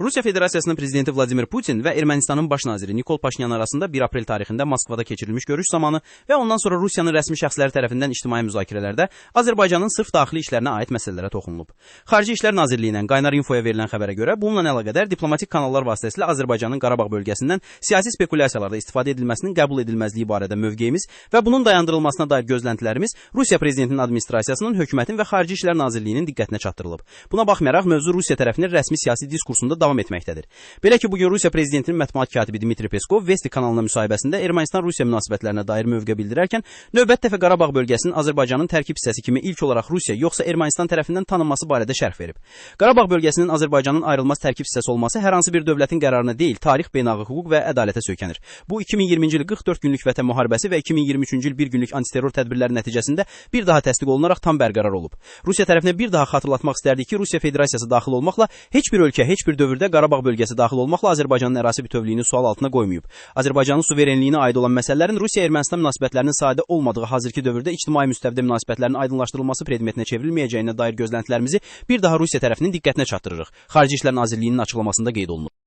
Rusiya Federasiyasının prezidenti Vladimir Putin və Ermənistanın baş naziri Nikol Paşinyan arasında 1 aprel tarixində Moskvada keçirilmiş görüş zamanı və ondan sonra Rusiyanın rəsmi şəxsləri tərəfindən ictimai müzakirələrdə Azərbaycanın sırf daxili işlərinə aid məsələlərə toxunulub. Xarici İşlər Nazirliyindən Qaynar Infoya verilən xəbərə görə bununla əlaqədar diplomatik kanallar vasitəsilə Azərbaycanın Qarabağ bölgəsindən siyasi spekulyasiyalarda istifadə edilməsinin qəbul edilməzliyi barədə mövqeyimiz və bunun dayandırılmasına dair gözləntilərimiz Rusiya prezidentinin administrasiyasının, hökumətin və Xarici İşlər Nazirliyinin diqqətinə çatdırılıb. Buna baxmayaraq mövzu Rusiya tərəfinin rəsmi siyasi diskursunda davam etməkdədir. Belə ki, bu gün Rusiya prezidentinin mətbuat katibi Dmitri Peskov Vesti kanalına müsahibəsində Ermənistan-Rusiya münasibətlərinə dair mövqe bildirərkən növbəti dəfə Qarabağ bölgəsinin Azərbaycanın tərkib hissəsi kimi ilk olaraq Rusiya yoxsa Ermənistan tərəfindən tanınması barədə şərh verib. Qarabağ bölgəsinin Azərbaycanın ayrılmaz tərkib hissəsi olması hər hansı bir dövlətin qərarına deyil, tarix, beynəlxalq hüquq və ədalətə söykənir. Bu 2020-ci il 44 günlük vətən müharibəsi və 2023-cü il bir günlük antiterror tədbirləri nəticəsində bir daha təsdiq olunaraq tam bərqərar olub. Rusiya tərəfinə bir daha xatırlatmaq istərdik ki, Rusiya Federasiyası daxil olmaqla heç bir ölkə heç bir dövrdə Qarabağ bölgəsi daxil olmaqla Azərbaycanın ərazi bütövlüyünü sual altına qoymayıb. Azərbaycanın suverenliyinə aid olan məsələlərin Rusiya-Ermənistan münasibətlərinin sadə olmadığı hazırki dövrdə ictimai müstəvidə münasibətlərin aydınlaşdırılması predmetinə çevrilməyəcəyinə dair gözləntilərimizi bir daha Rusiya tərəfinin diqqətinə çatdırırıq. Xarici İşlər Nazirliyinin açıqlamasında qeyd olunub.